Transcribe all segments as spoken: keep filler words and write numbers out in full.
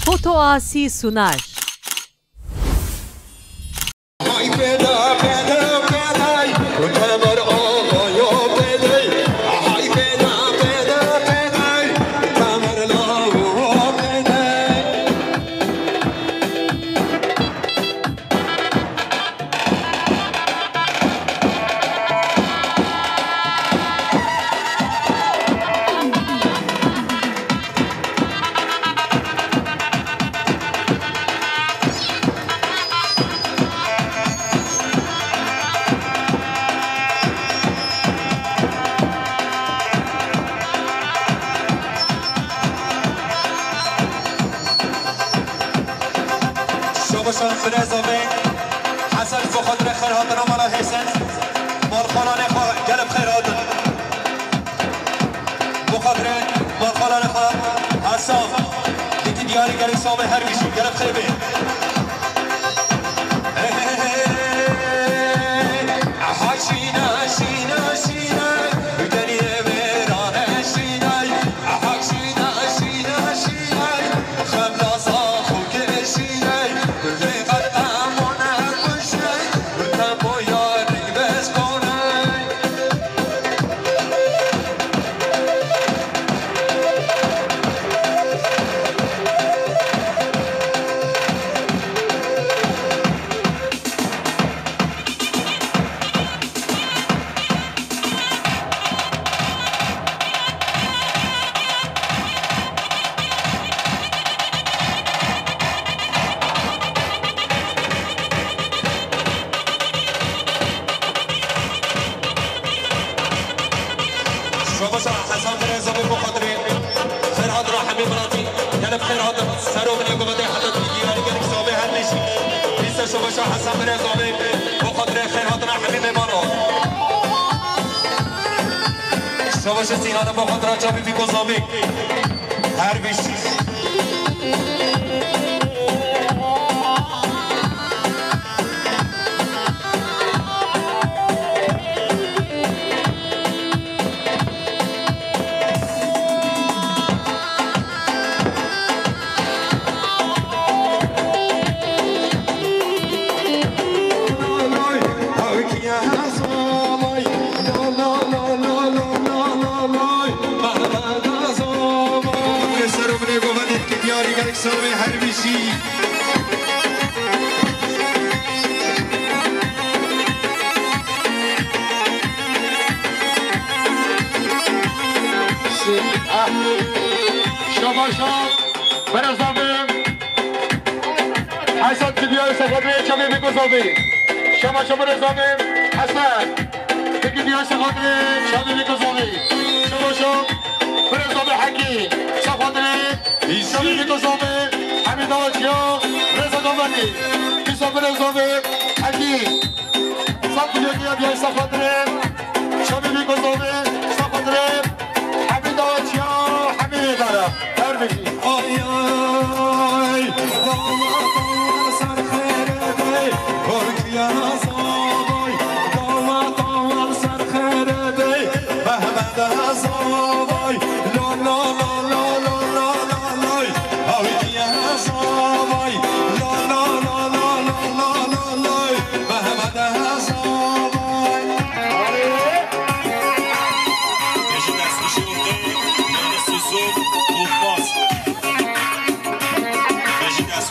Foto Asi sunar. Şabaşan birêza me Hesen, bi xatirê xêr hatina mala Hesen. Malxananê xwe gelek xêr hatin. Bi xatirê malxananê xwe Hesen. Dîkî diyarî gelek sabê her wî jî gelek xêr bê. Aha şîne, şîne, şîne, deriyê mêrane şîne. Aha şîne, şîne, şîne, xem naza xwe kê şîne. Lê qet em wan nekuşe, tempo ya ring bes kone. Şabaşa Hesen Birêzovê bo xatirê xêr hatina hemî miletî. Gelek xêr hatin. Sero binê guvatê heta dî diyarî gelek sabê her bijî. Dîsa şabaşa Hesen Birêzovê bo xatirê xêr hatina hemî mêmano. Şabaşa Sînanê bo xatira çavê Fîko Zavê. Her bijî. Seromrê govendê diyarî gelek seromê her bijî. Şabaşa, Berezabê. Hesen, tu diyarî ser xatirê çavê Fîko Zavê. Şabaşa Birêzovê Hesen. Peki diyarî ser xatirê çavê Fîko Zavê. Şabaşa Birêzovê Hekî. Ser xatirê çavê Fîko Zavê. Hemî dawa çiya. Rêza Gamendî. Dîsa Birêzovê Hekî. Saf diyarî diyarî ser xatirê çavê Fîko Zavê. Ser xatirê hemî dawa çiya. Hemî dara. Her bijî. Ay, ay, dawla, dawla, ser xêrê bê, Korkiya zavay, dawla, dawla, ser xêrê bê, Mehmede zavay, lo, lo, lo, lo, lo, lo, lo, lo, Hawikiye zavay, lo, lo, lo, lo, lo, lo, lo, lo, Mehmede zavay. Beşiktaş, Beşiktaş, Beşiktaş, Beşiktaş.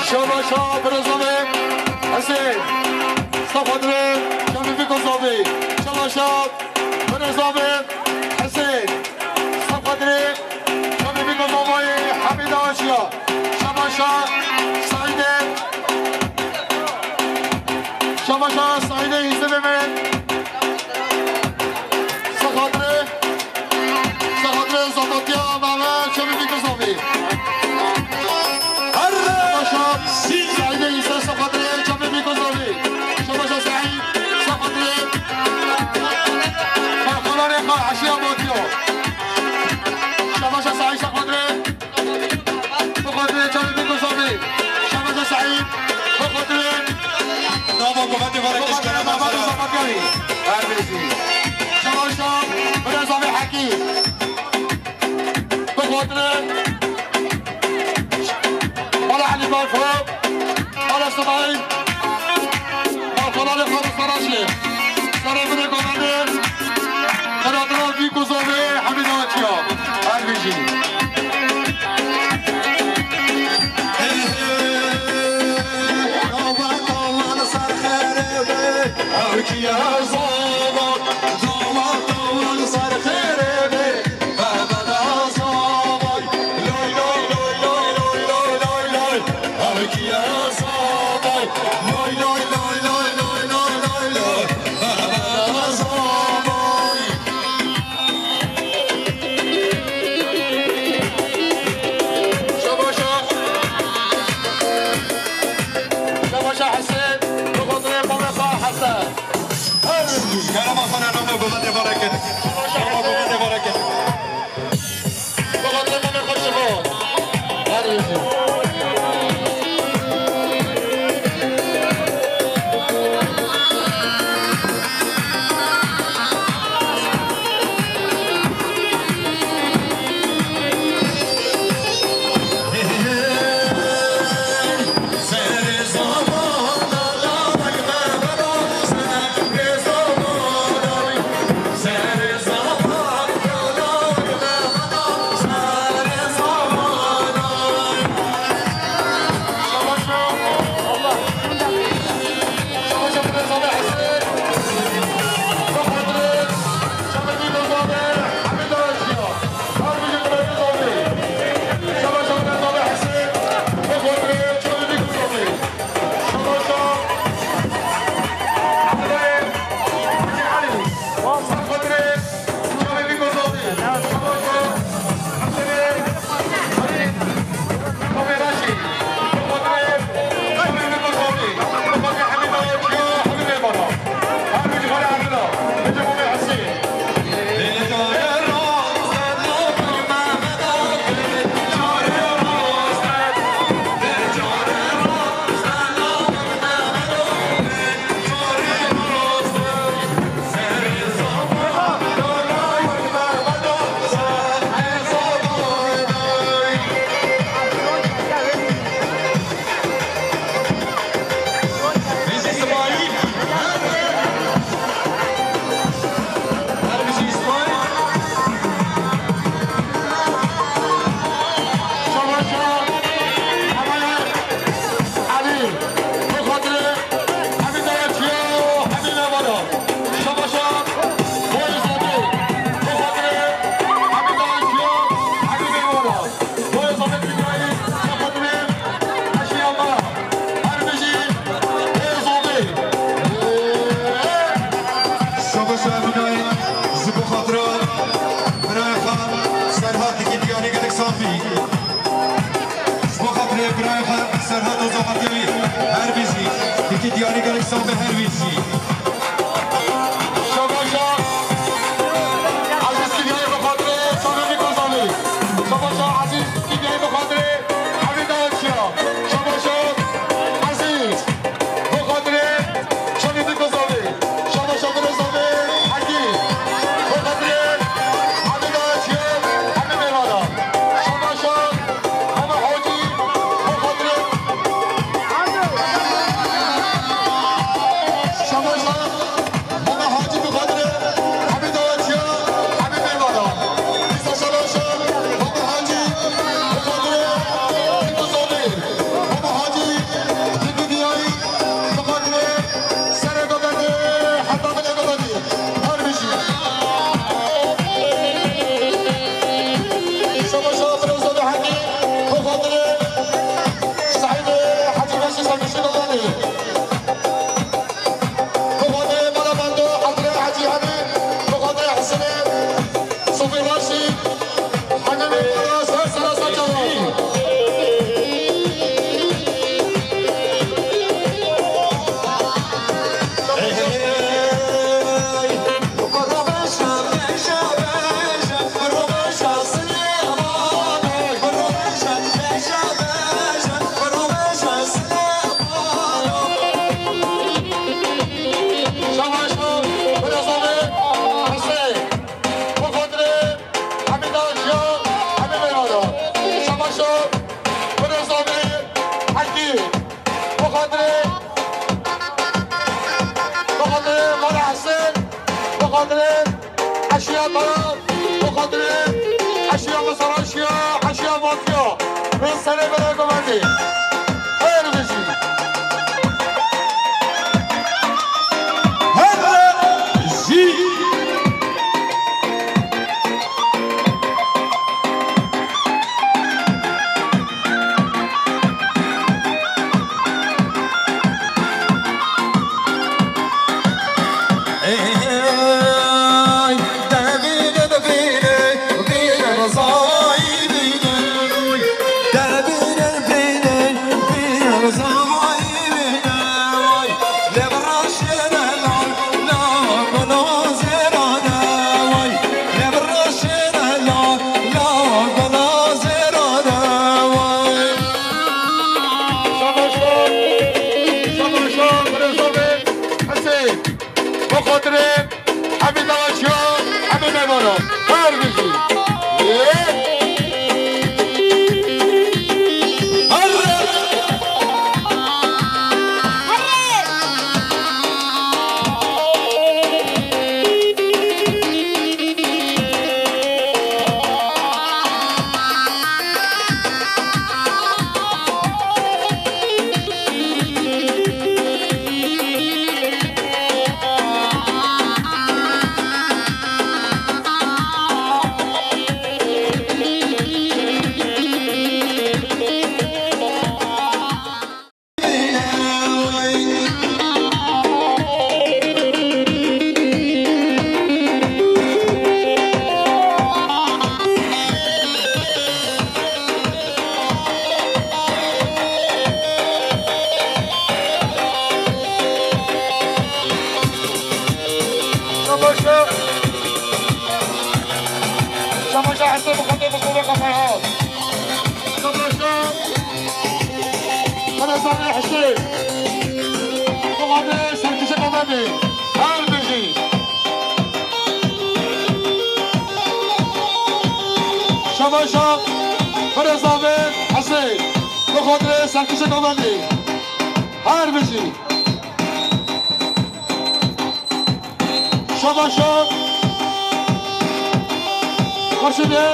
Şabaşa Birêzovê Hesên. Safadrê Şamî Fîko Zavê. Şabaşa Birêzovê Hesên. Safadrê Şamî Fîko Zavayê Hemîda Aşiya. Şabaşa Saîdê Mala Elî Balfo, Mala Simayîl, Balfolarê xwe bi sera jî. Serê binê govendê, qenatira vî ku zovê hemî daxuya. Her bijî. Ew kiya zava, zava, zava li ser xêrê be, bebe da zavay. Loy, loy, loy, loy, loy, loy, loy, loy. Ew kiya zavay. Loy, loy, loy, loy, loy, loy, loy, loy. Bebe da zavay. Şabaşa. Şabaşa Hesên. Bi xatirê mamê xwe Hesen. Kerema xwe nano, bi xatirê bereket. Kerema bi xatirê bereket. Bi xatirê mamê xwe Şivan. Her bijî. Şabaş Eminayê, ji bo xatira birayê xwe Serhat dikî diyarî gelek safî. Ji bo xatirê birayê xwe Serhat Ozan Hatewî her bijî. Dikî diyarî gelek safî her bijî. Şabaşa Aziz Kîdiyayê bi xatirê Samîmî Kozanî. Şabaşa Aziz Kîdiyayê bi xatirê Hemîda Çiya. Şabaşa Aziz. Bi xatirê Şamî Dikozavê. Şabaşa Birozavê Hekî. Bi xatirê Hemîda Çiya. Hemî Mêvara. Şabaşa Hema Hocî. Bi xatirê Xatirê eşiya Talat, bi xatirê eşiya Misaraşiya, eşiya Vatiya. Min serê bere govendê. Her bijî. Her bijî. Şabaşo, şabaşo, birêzovê Hesê, bi xatirê hemî dawaçiya, hemî mêvanan. Her bijî. Ê! Her! Şabaşa. Şabaşa Hesê, bi xatirê Mistofê Xweserhan. Şabaşa. Xelezanê Hesê. Bi xatirê serkişê govendê. Her bijî. Şabaşa. Birêzovê Hesê. Bi xatirê serkişê govendê. Her bijî. Şabaşo. Xurşîdê.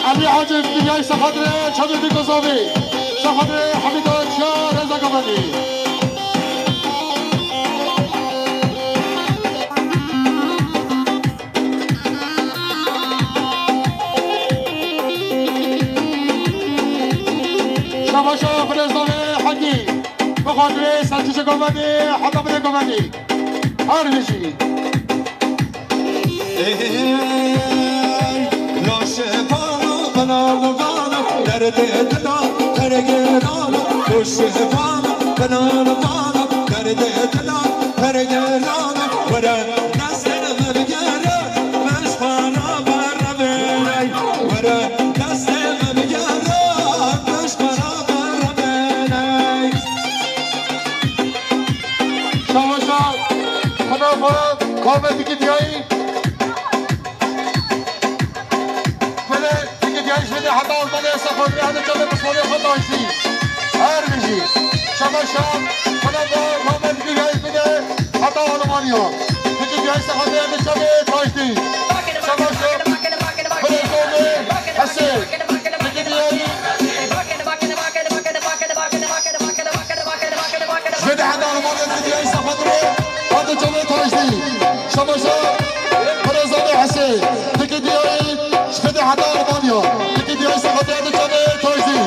Elî Hacî Dinyayî Sexatirê Çavê Dîkozovî. Sexatirê Hemîda Çiya Reza Gavanî. Şabaşo Birêzovê Hekî. Bi xatirê serkişê govendê, heta binê govendê. Her bijî. Ey, laşe bana, bana, bana, derdê dila, pergê dana, doşe bana, bana, bana, derdê dila, pergê dana, were destê min bigere, min ji xwe re berevêney, were destê min bigere, min ji xwe re berevêney. Şabaşa, xwena xwe, kavê dikî diyayî. Belê, dikî diyayî ji vê heta Almanya, Sexatirê hene çavê Miswanê xwe taştî. Her bijî. Şabaşa, xwena xwe, kavê dikî diyayî bide heta Almanya. Dikî diyayî Sexatirê hene çavê taştî. Şabaşa, Birêzovê Hesê. Dikî diyayî. Ji vê de heta Almanya dikî diyayî Sexatirê, heta çavê taştî. Şabaşa, Birêzovê Hesê. Dikî diyayî, ji vê de heta Almanya. Dikî diyayî Sexatirê, heta çavê taştî.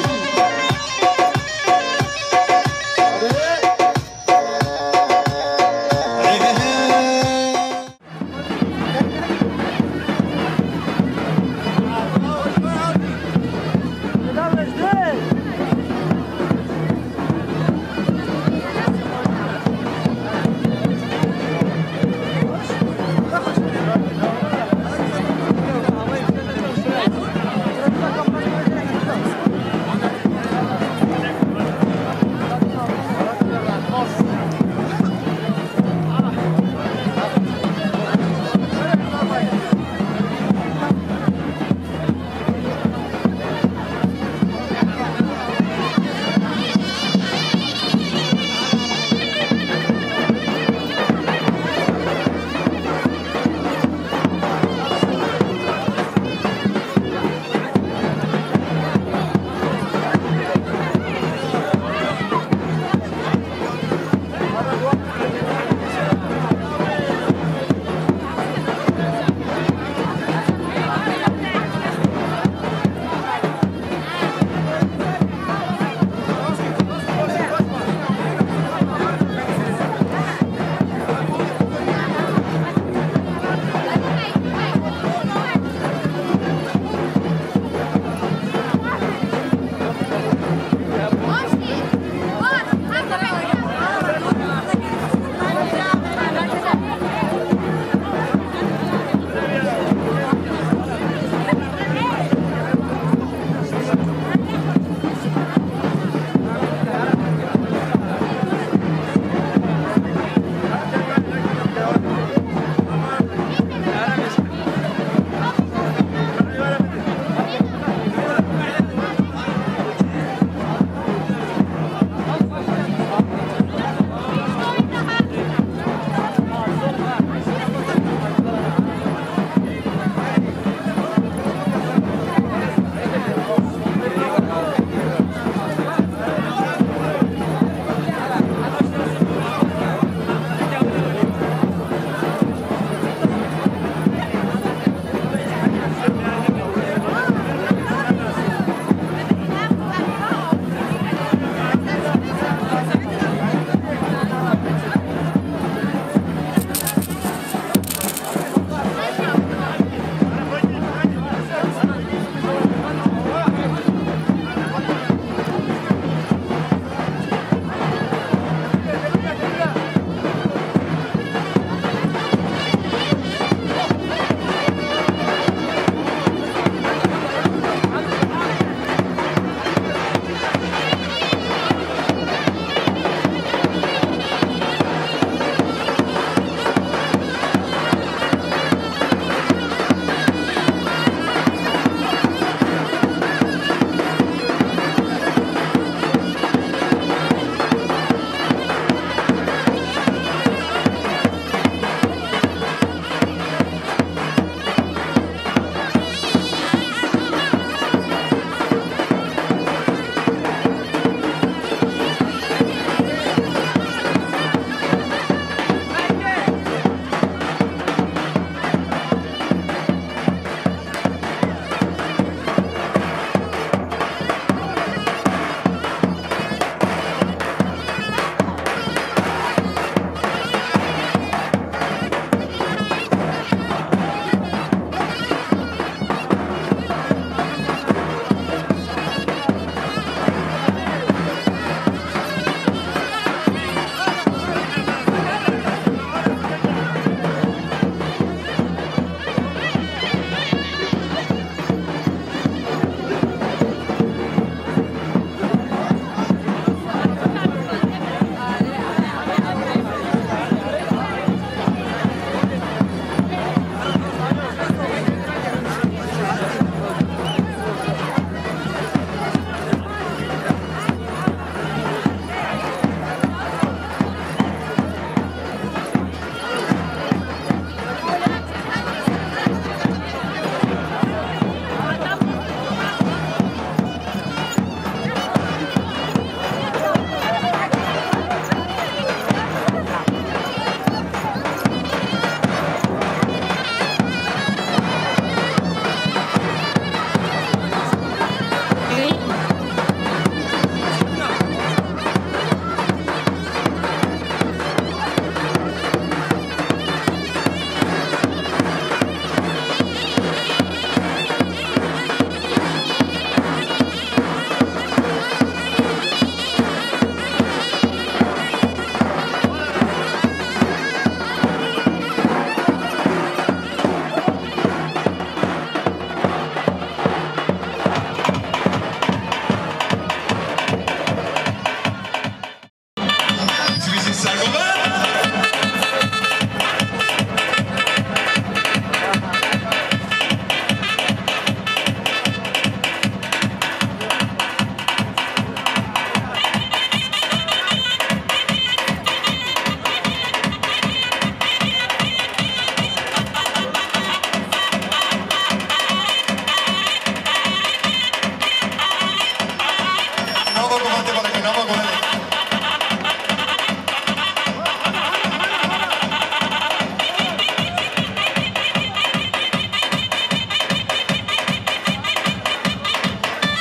Bravo, bravo.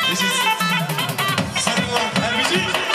This is Samuel Herbici.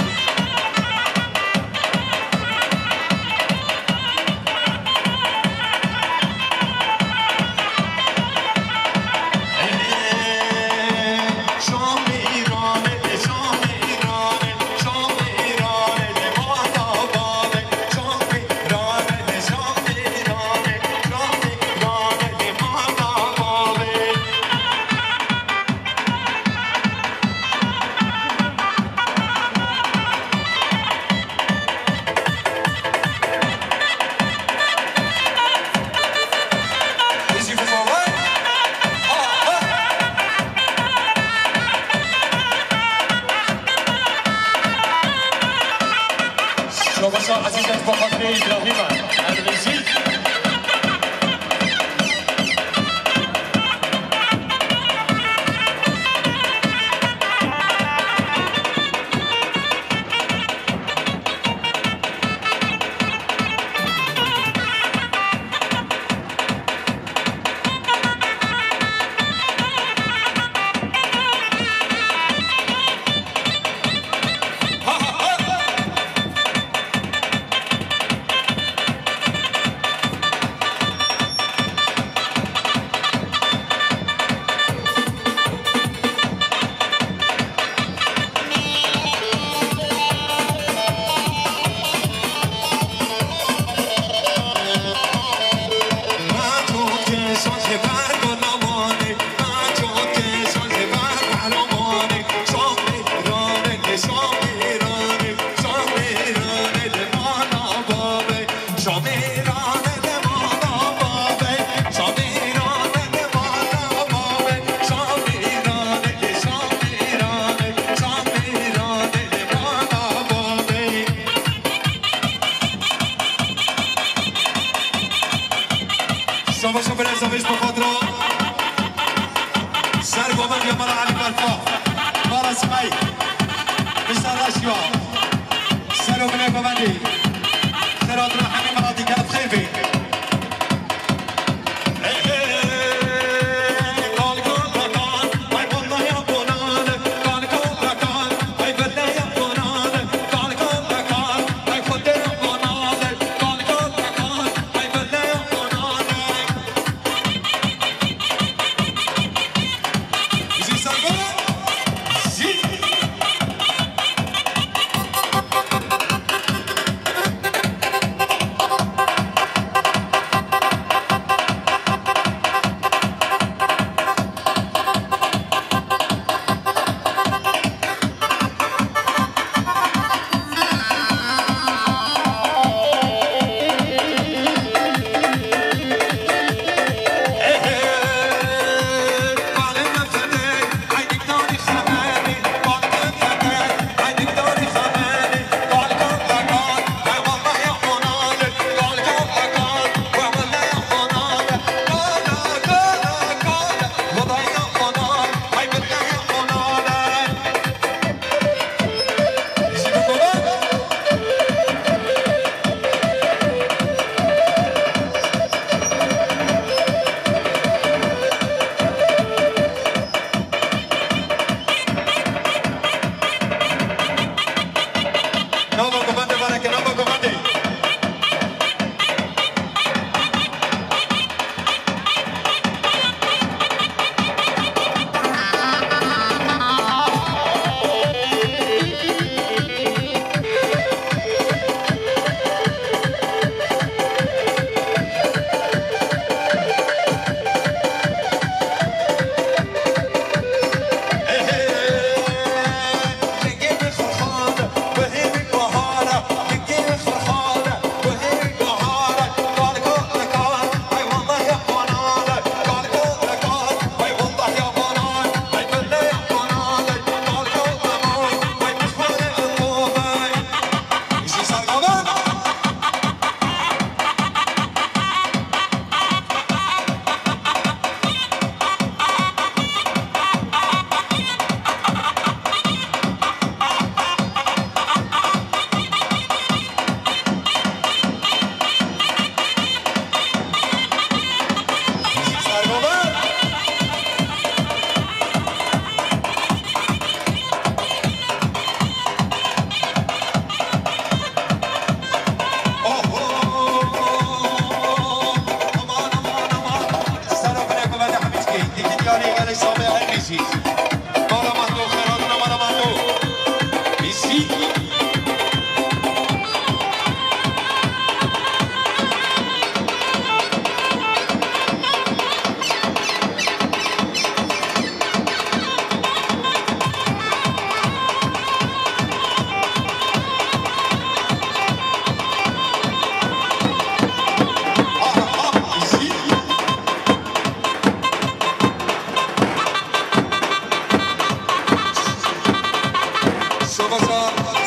Şobeşa Ezîzet bi xatirê Îbrahîm e. Erdêsî.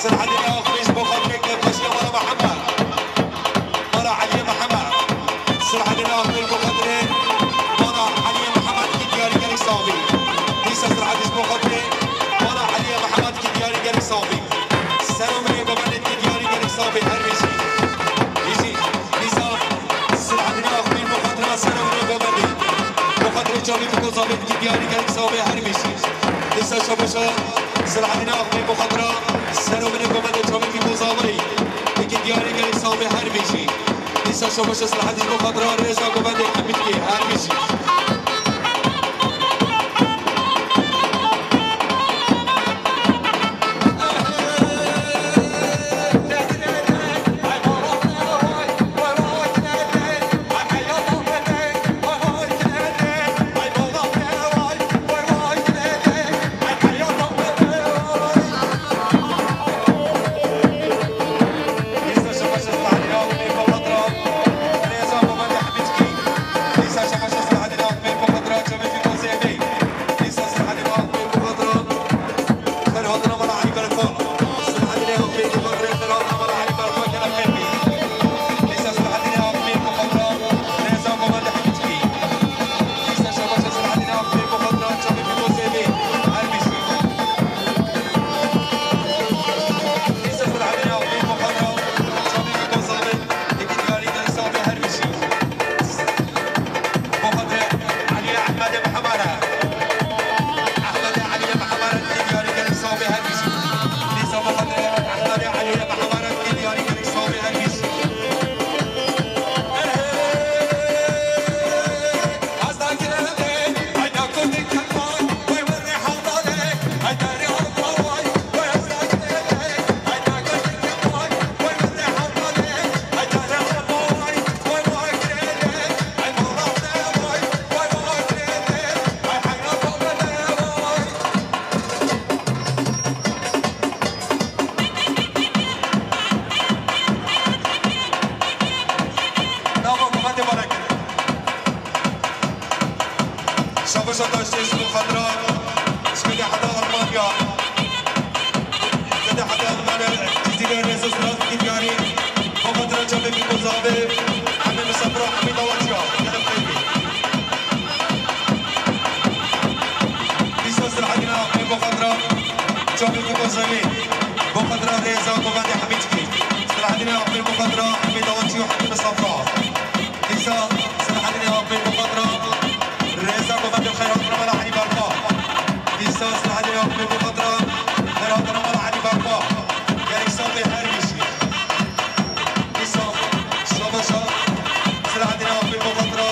Selahaddin Akbî ji bo xatirê kêfxweşiya mala Mihemed. Mala Eliyê Mihemed. Selahaddin Akbî bo xatirê mala Eliyê Mihemed kî diyarîgerek sabî. Dîsa Selahaddin ji bo xatirê mala Eliyê Mihemed kî diyarîgerek sabî. Sero minê govendê kî diyarîgerek sabî her bijî. Bijî. Dîsa Selahaddin Akbî bo xatira sero minê govendê. Bo xatirê çavê kî kozavê kî diyarîgerek sabî her bijî. Dîsa şabaşa Selahaddin Akbî bo xatira sero minê govendê çavê kî kozavê. Yekî diyarîgerek sabî her bijî. Dîsa şabaşa Selahaddin bo xatira rêza govendê hemî dikê her bijî. Şabaşa taştê ji bo xatira, ji xwedê heta Almanya, xwedê heta Almanya, Cizîrê Rêzos Rast Kidyarî, bo xatira çavê Fîko Zavê, hemî misafira, hemî dawaciya, gelek xeyrî. Dîsa Selahaddin Akbî bo xatira çavê Fîko Zavê, bo xatira rêza govendê hemî dikî. Selahaddin Akbî bo xatira hemî dawaciya, hemî misafira. Dîsa Selahaddin Akbî bo xatira rêza govendê xeyr hatina mala Elî Berpa. Dîsa Selahaddin Akbî bo xatira xeyr hatina mala Elî Berpa. Gelek sabê her bijî. Dîsa şabaşa Selahaddin Akbî bo xatira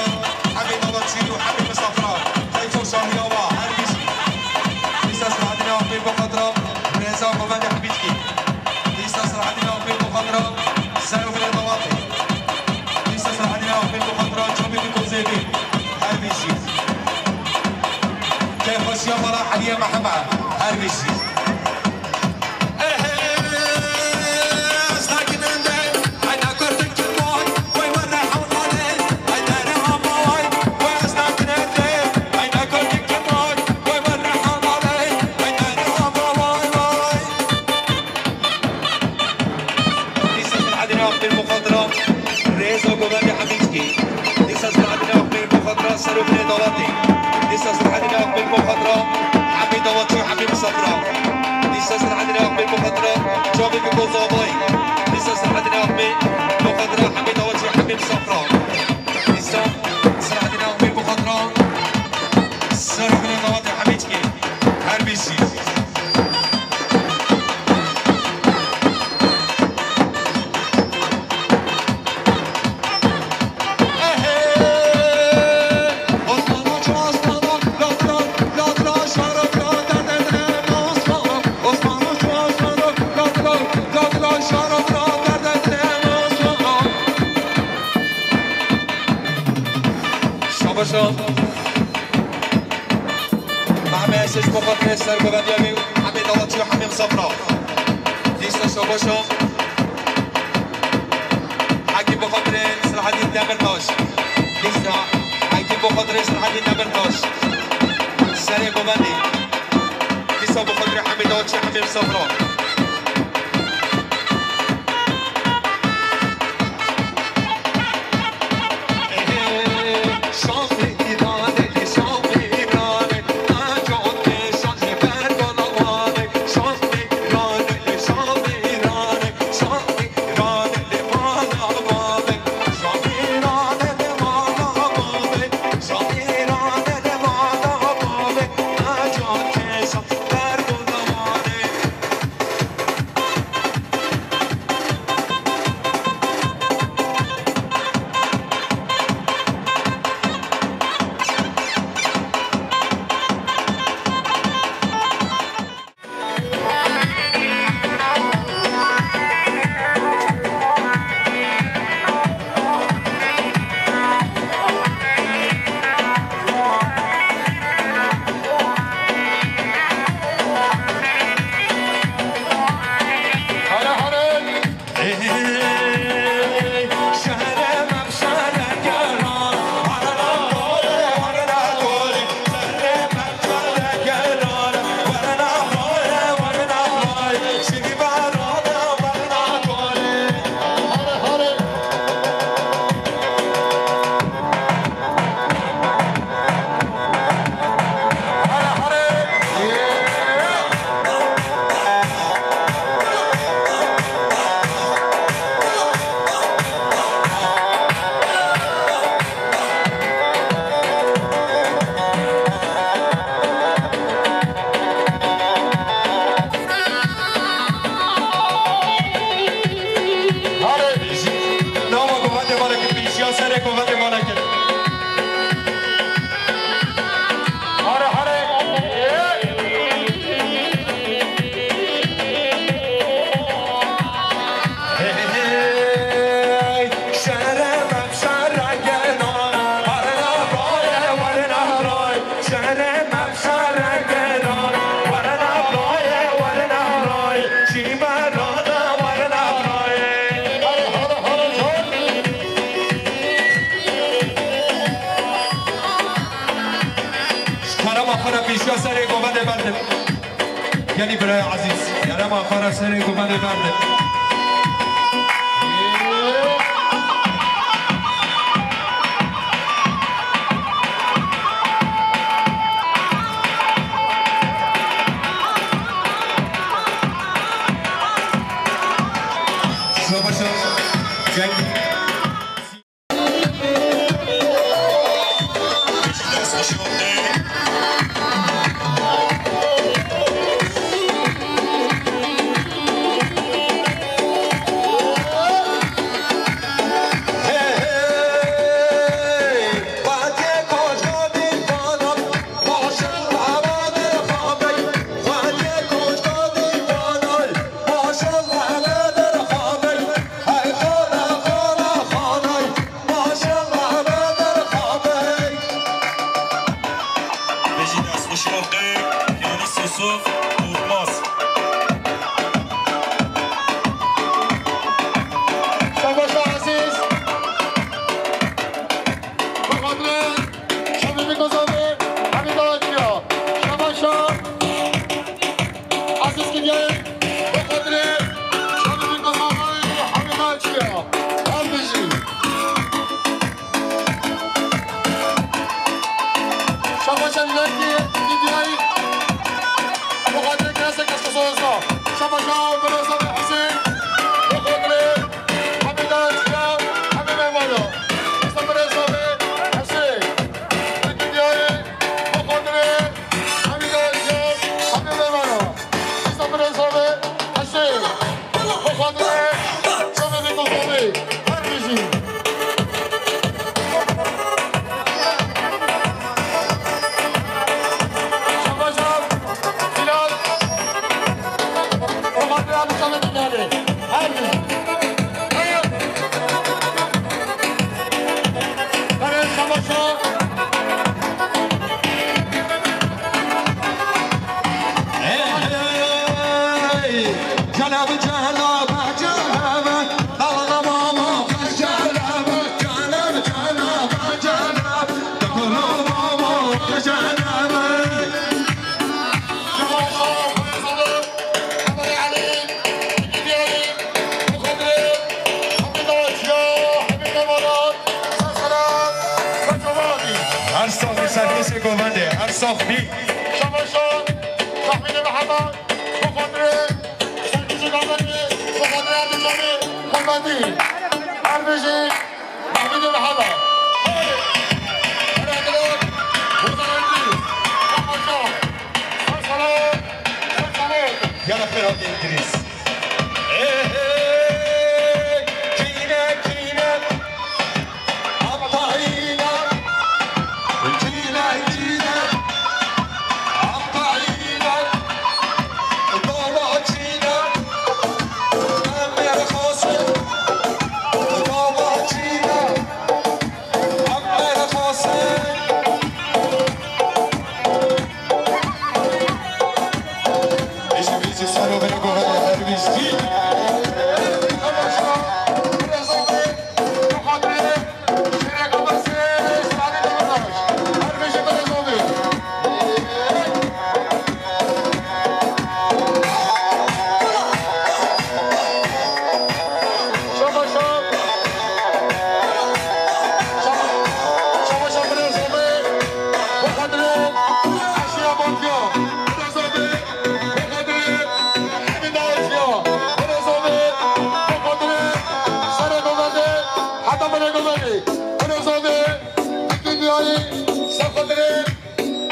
hemî dawaçî û hemî misafira. Keyf û şahiya wa her bijî. Dîsa Selahaddin Akbî bo xatira rêza govendê hemî dikî. Dîsa Selahaddin Akbî bo xatira ser û binê dawatê. Dîsa Selahaddin Akbî bo xatira çavê Fîko Zavê. Her bijî. Keyfxweşiya mala Eliyê Mihemed. Her bijî. Dîsa Selahaddin Akbî bo xatira rêza govendê hemî dikî. Dîsa Selahaddin Akbî bo xatira ser û binê dawatê. Dîsa Selahaddin Akbî bo xatira hemî dawatçî û hemî misafira. Dîsa Selahaddin Akbî bo xatira çavê Fîko Zavayî. Dîsa Selahaddin Akbî bo xatira hemî dawatçî û hemî misafira. Dîsa Selahaddin Akbî bo xatira ser û binê dawatê hemî dikî. Her bijî. Şabaşa. Mehmet Eşeş bo xatirê sergovendiya wî, hemî dawatçî û hemî misafira. Dîsa şabaşa. Hekî bo xatirê Selahaddîn Demirtaş. Dîsa hekî bo xatirê Selahaddîn Demirtaş. Serê govendî. Dîsa bo xatirê hemî dawatçî, hemî misafira. Pêşiya serê govendê berdin. Gelî birayê ezîz, kerema xwe re serê govendê berdin. Şuna başla. Cenk. Bêjî destxweşiya xwe, piyanîst Yusuf Korkmaz. Şabaş Aziz. Bi xatirê Şamî Mikozovê, Hemîd Aciya. Şabaş. Aziz Kinyayê, bi xatirê Şamî Mikozovê, Hemîd Aciya. Her bijî. Şabaşa Milletî Dîdiyayî, bi xatirê Kiresek Eşqesoyosna. Şabaşa Miroza ve Hüseyin, bi xatirê Hemîda Ziya, Hemî Memano. Şabaşa Miroza ve Hüseyin, Dîdiyayî, bi xatirê Hemîda Ziya, Hemî Memano. Şabaşa Miroza ve Hüseyin. Bi xatirê Şamê Mikozovê, her bijî. Şabaşa Bilal. Bi xatirê Şamê Mikozovê, her bijî. Şabaşa. Her sax bi serkêşê govendê, her sax bi. Şabaşa Tahmînê Mihemed, bi xatirê serkêşê govendê, bi xatirê Erdî Çavê Hurmetî. Her bijî Tahmînê Mihemed. Haydi. Her adına Hurmetî. Şabaşa. Her salam. Her salam. Gel xêr hatî Îdrîs. Hey, hey, kîne, kîne.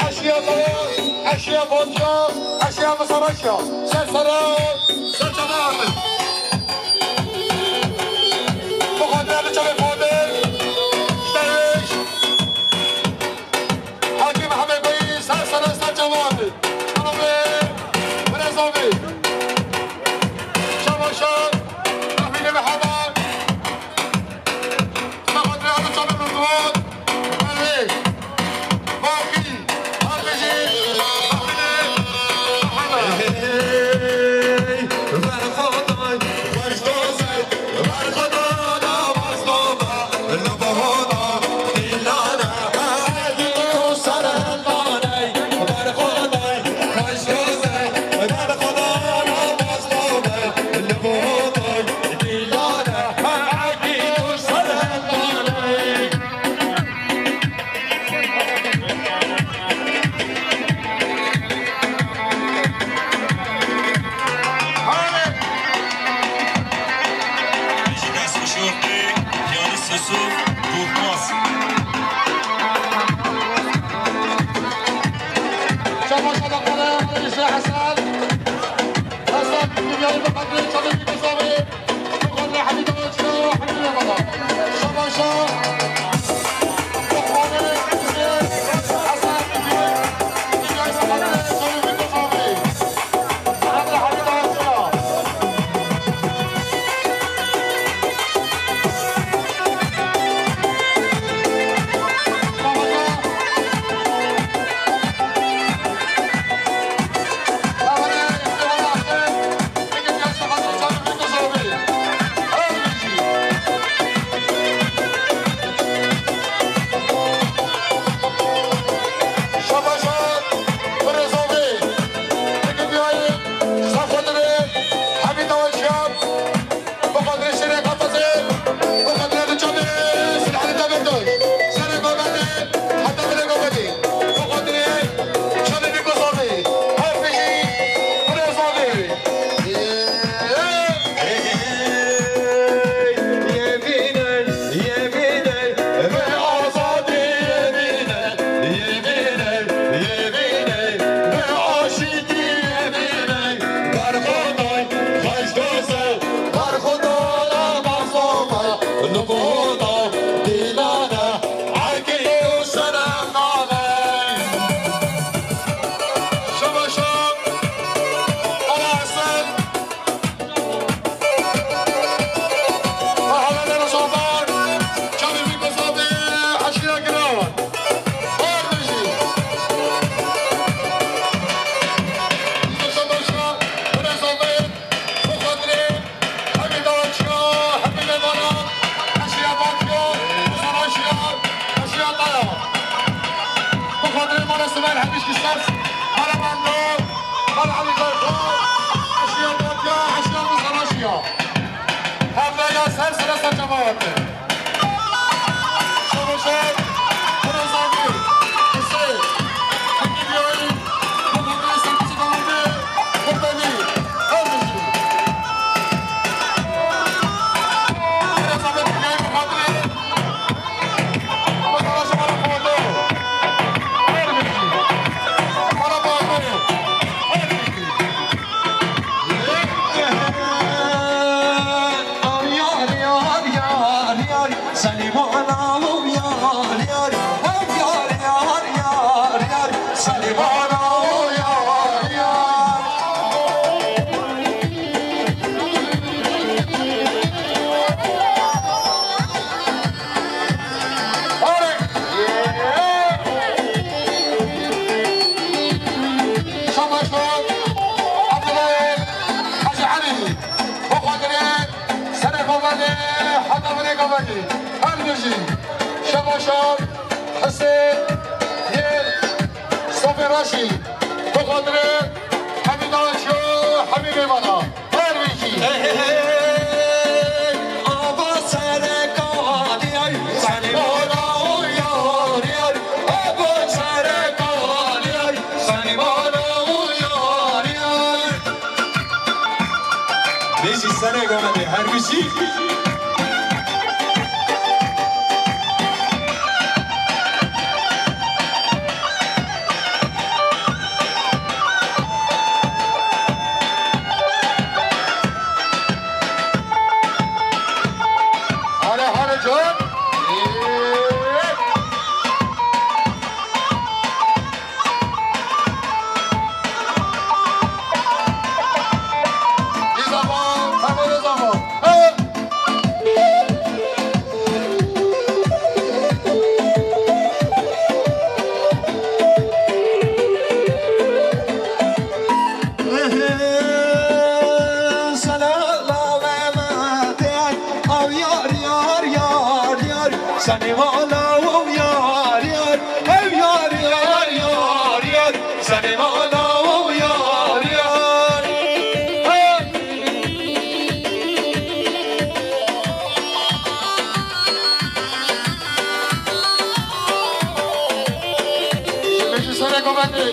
Eşya Fatya, eşya Fatya, eşya Misaraşya. Ser sera, ser çava. Bu kadar bir çabuk oldu. İşte iş. Hakim Ahmet Bey, ser sera, ser çava. Abi, biraz abi. Şabaşa, Ahmet Muhammed. Her bijî. Şebaşar Hisên yê Sofê Reşî, bi xatirê hemî daxuyanî, hemî mêvanan. Her bijî. Hey, hey, hey, ava sereka diyay, senî bana o yar yar, ava sereka diyay, senî bana o yar yar. Bêjî sereka me dê her bijî. Hare hare can. Senî mala û yar yar, ew yar yar yar yar. Senî mala û yar yar. Hey! Ji serê govendê.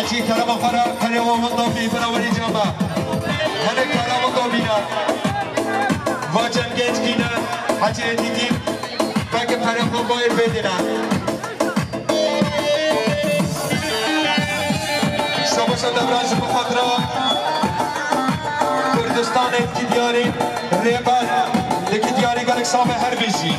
Çi kerema xwe re perê wan winda bî, bira werî cama. Hene kerema xwe bîne. Va cem genç kîne, Hecî Êdîdî, belkî perê xwe bayê bêdîne. Şabaşa devran ji bo xatira Kurdistanê, Kidyarî, Rêber, li Kidyarî gelek sax be, her bijî.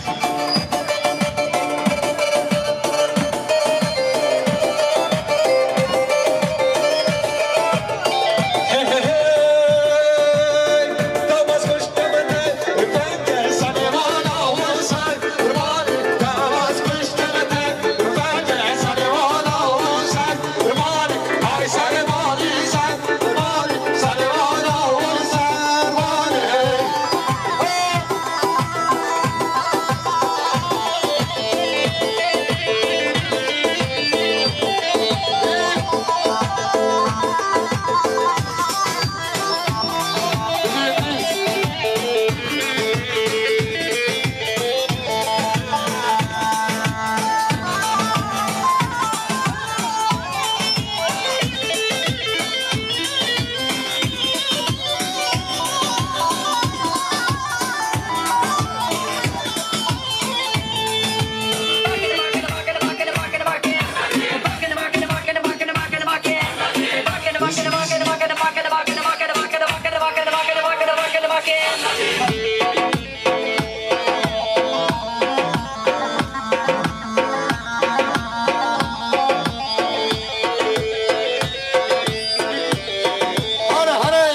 Hare hare.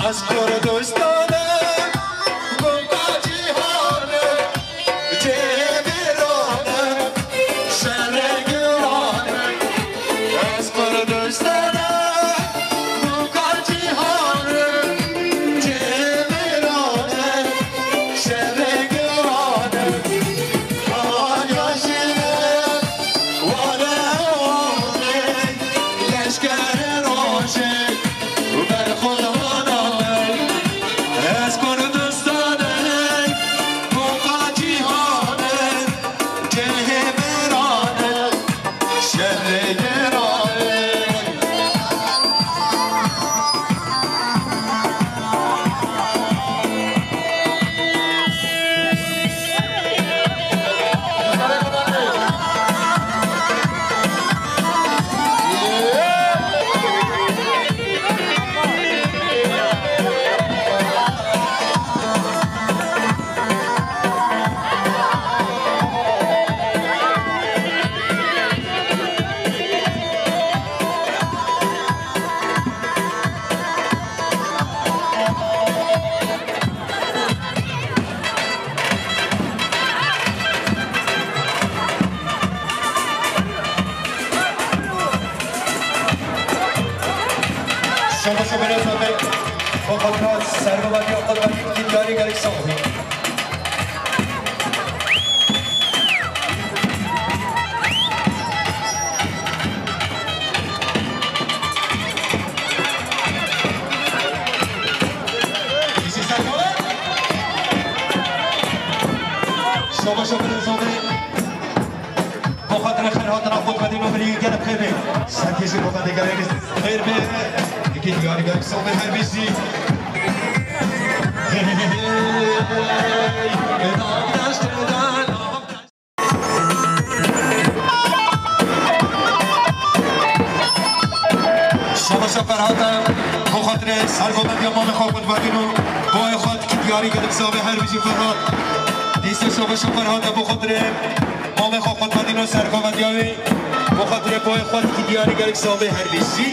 Ez Kurdistan im, Gulka cîhan im, cihê mêran im, şerê giran im. Ez Kurdistan im, Gulka cîhan im, cihê mêran im, şerê giran im. Alanya jî im, wane û leşkerê rojê. Şabaş û berê zafê. Xwe xatira sergovatî ya xwe dibî, diyarî gelek sax bî. Şabaş û berê zafê. Bo xatirê xêr hatina xwe vedîn û birî gelek xêr be. Serkêşî bo xatirê gelek xêr be. Yekî diyarî gelek sax be her bijî. Hey, hey, hey, hey. Şabaşa Ferhata, bo xatirê sergovendiya mamê xwe qurbanîn û boyê xwe dikî diyarî gelek sax be her bijî Ferhat. Dîsa şabaşa Ferhata bo xatirê mamê xwe qurbanîn û sergovendiya wî, bo xatirê boyê xwe dikî diyarî gelek sax be her bijî.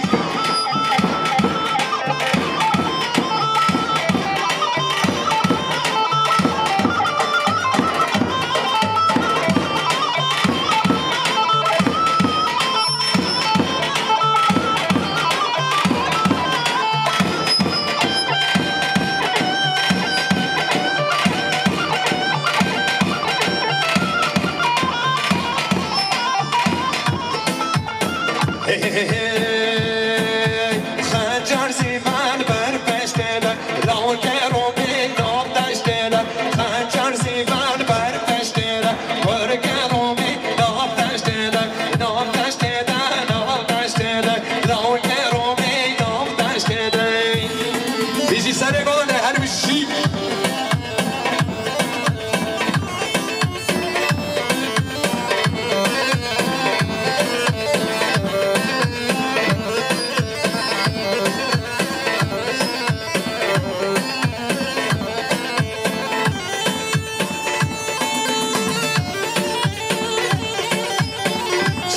Hey, hey, hey, hey. Xencer zî van ber peştê de, lawke robê nav deştê de. Xencer zî van ber peştê de, kurke robê nav deştê de, nav deştê de, nav deştê de.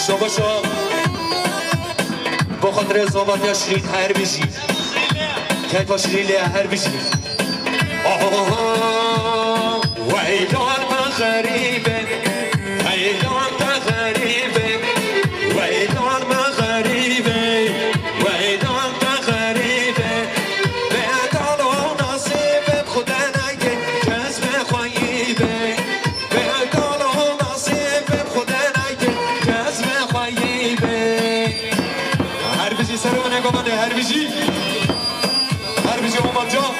Şaba şo. Bo xatirê zobatiya şirîn her bijî. Keyfa şirîn lê her bijî. Aha. Weylan me xerîbe. Weylan me xerîbe. Weylan me xerîbe. Weylan me xerîbe. Bedalo nasîbe xude neke kes me xweyîbe. Bedalo nasîbê xude neke kes me xweyî be. Her bijî serê min ego bende, her bijî. Her bijî Oman can.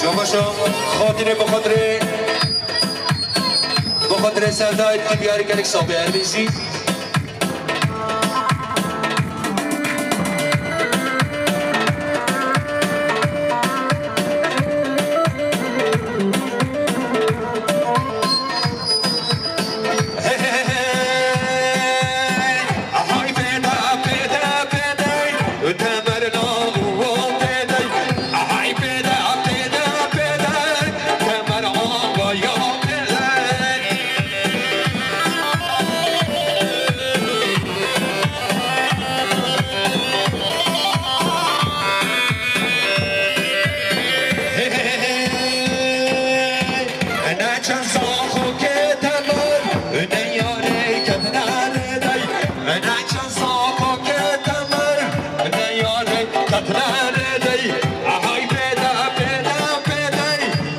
Şabaşa, xatirê bi xatirê, bi xatirê Sevdayê diyarî gelek sabê her bijî.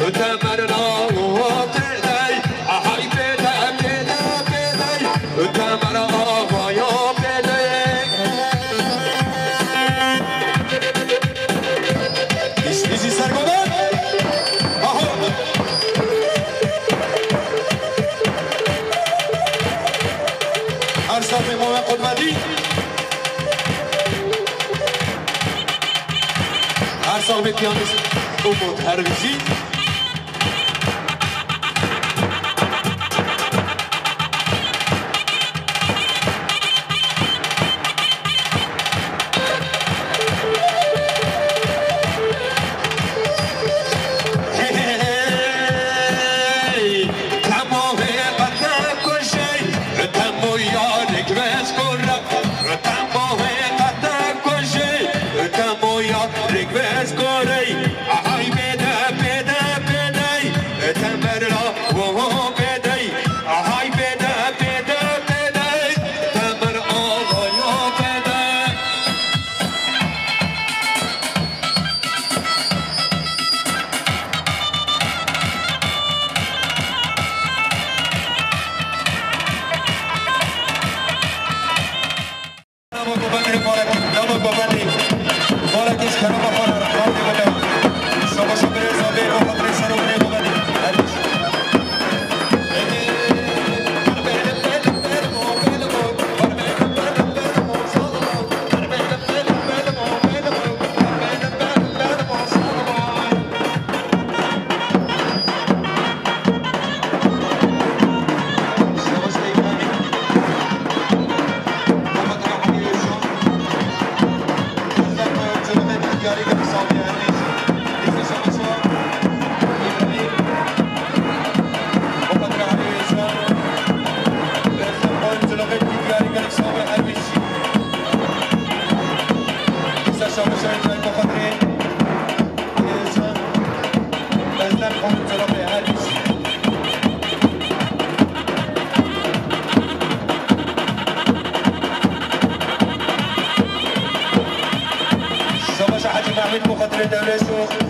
Temer ava pêdey, ahay pêde, pêde, pêdey. Temer avaya pêdey. Îşkî jî sergodan. Aho. Her safê mame qurbanî. Her sax be piyanist Umut her bijî. Hey, temo hê qete kujey, temo ya rikvez kura. Temo hê qete kujê, temo ya rikvez gorey. Ahay pêde, pêde, pêdey. Temer la wo pêdey. Ahay pêde, pêde, pêdey. Temer avaya pêdey. Dama babanê, barekî, dama babanê. Barekî ji kerema xwe re, xatê bide. Şabaşa birêza bê, o xatirê ser û binê babanê. Her biş. Şabaş Hacî Mehmûd bo xatirê dewlê şo.